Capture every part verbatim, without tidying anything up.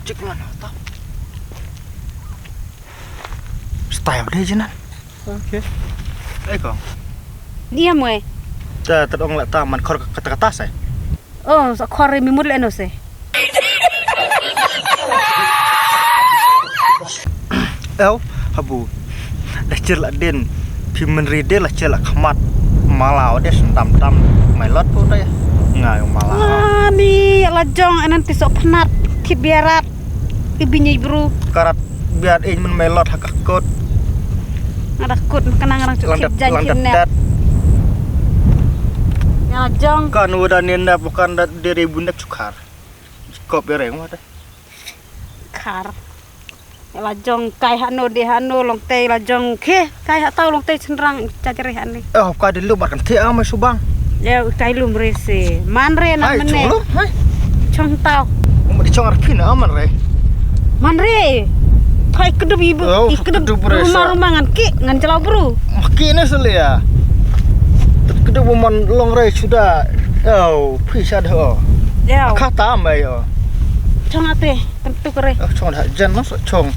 Chik lan ta. Style deh jinan. Okay. Eh kong. Ni amwe. Ta ta ong la ta man khor kata kata sai. Oh, sa khor mi mut le no se. Ew, habu. La chir la din. Phi mynri de la chir la khmat. Mala o de sendam dam. Mai lot po de. Ngai mala. Ani la jong anan ti sok pnat. Thit biarat. Ki binyai bru. Karat biar in men mai lot ha ka kot. Ngada kot kana ngarang chuk khit jan khit net. Ya jong. Kan wada nenda bukan da dere bunek chukar. Kop ya reng wada. Khar. La jong kai hano de hano long tei la jong ke kai ha tau long tei chenrang cha jere hane. Eh hop ka de lu bar kan the amai subang. Ya kai lum re se. Man re na mene. Chong lum hai. Chong tau. Mo di chong arpin aman re. Man re. Thai kedup ibu. Oh, kedup kedup re rumah sa. Rumah ngan ki ngan jelau bru. Maki ne sele ya. Kedup man long re sudah. Oh, pisa dah. Ya. Kata amai yo. Chong ate. Tentu kere. Oh, chong dah jen mas chong.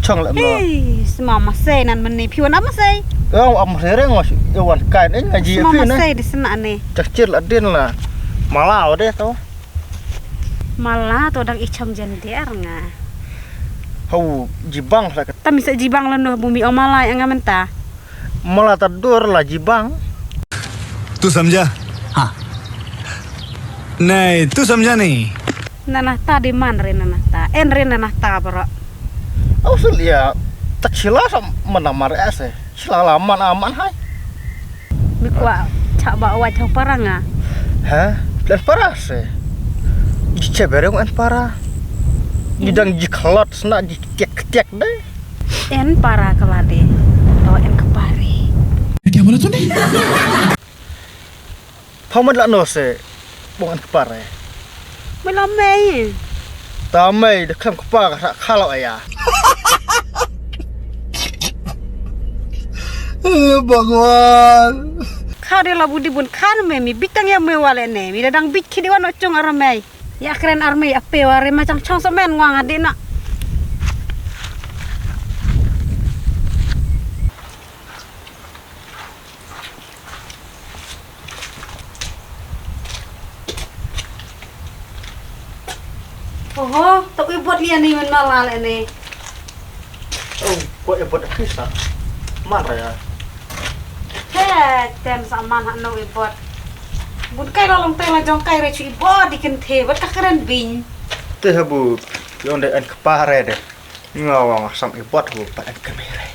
Chong le mo. Hei, sema masai nan meni piwan apa sai? Oh, am rere ngos iwan kain eh ngaji. Sema masai di sana ne. Cakcir la din la. Mala ode to. Mala to dang ichong jen der nga. Hau jibang sa. Tami sa jibang lano bumi o mala yang menta. Mala ta dur la jibang. तू समझा? हाँ। नहीं, तू समझा नहीं। Nana ta di man re nana ta. En re nana ta bro. Au sul ya. Tak sila sa mana mar ese. Sila la man aman hai. Mi kwa cha ba wa cha para nga. Ha? Plan para se. Ji che bere en para. Ji dang ji khlot sna ji tiek tiek de. En para ka la de. To en ka pare. क्या बोला तूने? Phamat la no se bong an kpar eh. Mela mei. Ta mei de khlem kpar ka khala aya. Eh, Bhagwan. Kha de la budi bun khan me mi bitang ya me wale ne mi da dang bit khidi wan o chung ar mei. Ya kren ar mei ape ware ma chang chong so men ngwa ngadi na. Oho, to i bot lian ni men malal ene. Oh, ko e bot pisa. Mar ya. He, tem sa man ha no i bot. Bun kai la long teng la jong kai re chu i bot di ken the, bot ka kren bing. Te ha bu, yong de en kpare de. Nga wa nga sam i bot bu pa en kemere.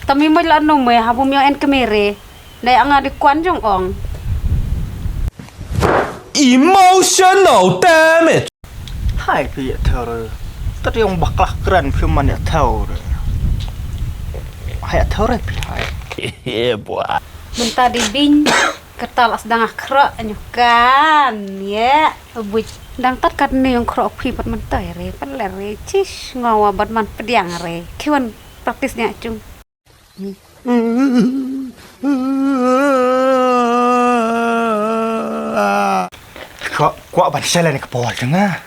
Tami mai la no me ha bu mi en kemere. Dai anga di kwan jong ong. Emotional damage. Hai phi ya thore. Tat yong baklah kran phi man ya thore. Hai ya thore phi hai. Yeah, boy. Mynta di bing kata la sdang akhra nyukan ya. Buj dang tat kat ne yong khra phi pat mynta re pat le re chish ngawa bat man pdiang re. Kiwan practice nya chung. Kwah, kwah ban selen ka pawal jong nga.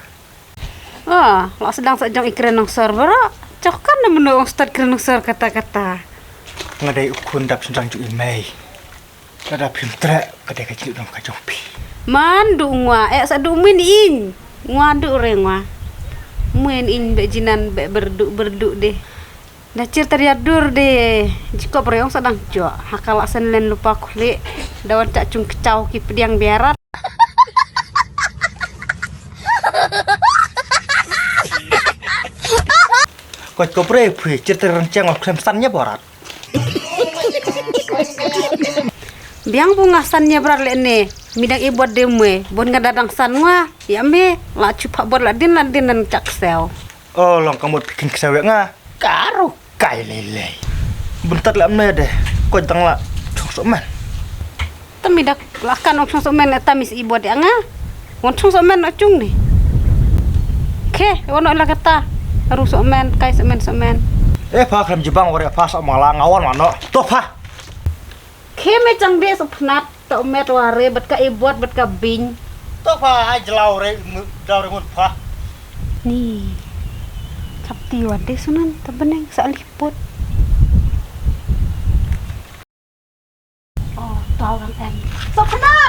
Ah, la sedang sa jong i kren nong sor bro. Chok kan na menu ong stad kren nong sor kata kata. Nga dei u khun dap sendang ju i mei. Lada phim trek ka dei ka jilip dong ka jong phi. Man du ngwa eh sa du min in. Ngwa du re ngwa. Min in be jinan be berdu berdu deh. Da chir tariat dur de jikop reong sa dang jok ha ka la sen len lupa khuli da wan chak chung kchau ki pdiang biarat. Koch kop re phi chir tariat rang chang klem san nya borat. Biang bu nga san nya brat le ne midang i bot de mwe bon nga da dang san ngwa ya me la chu pha bot la din la din nan chak sel. Oh long ka mut phi kin ksew ya nga. Karu kai lei lei. Buntat la mne de. Ko dang la chung sok man. Tami dak la kan ong chung sok man tami si ibot ya nga. Won chung sok man na chung ni. Ke won la kata. Ru sok man kai sok man sok man. Eh pha kram jibang wore pha sok mala ngawon mano. To pha. Ke me chang de sok pnat. Ta umet ware bat ka ibot bat ka bing. To pha ai jlaw re jlaw re ngun pha. Ni. Ti wan te sunan ta beneng sa liput. Oh, tau rang em. Sopna,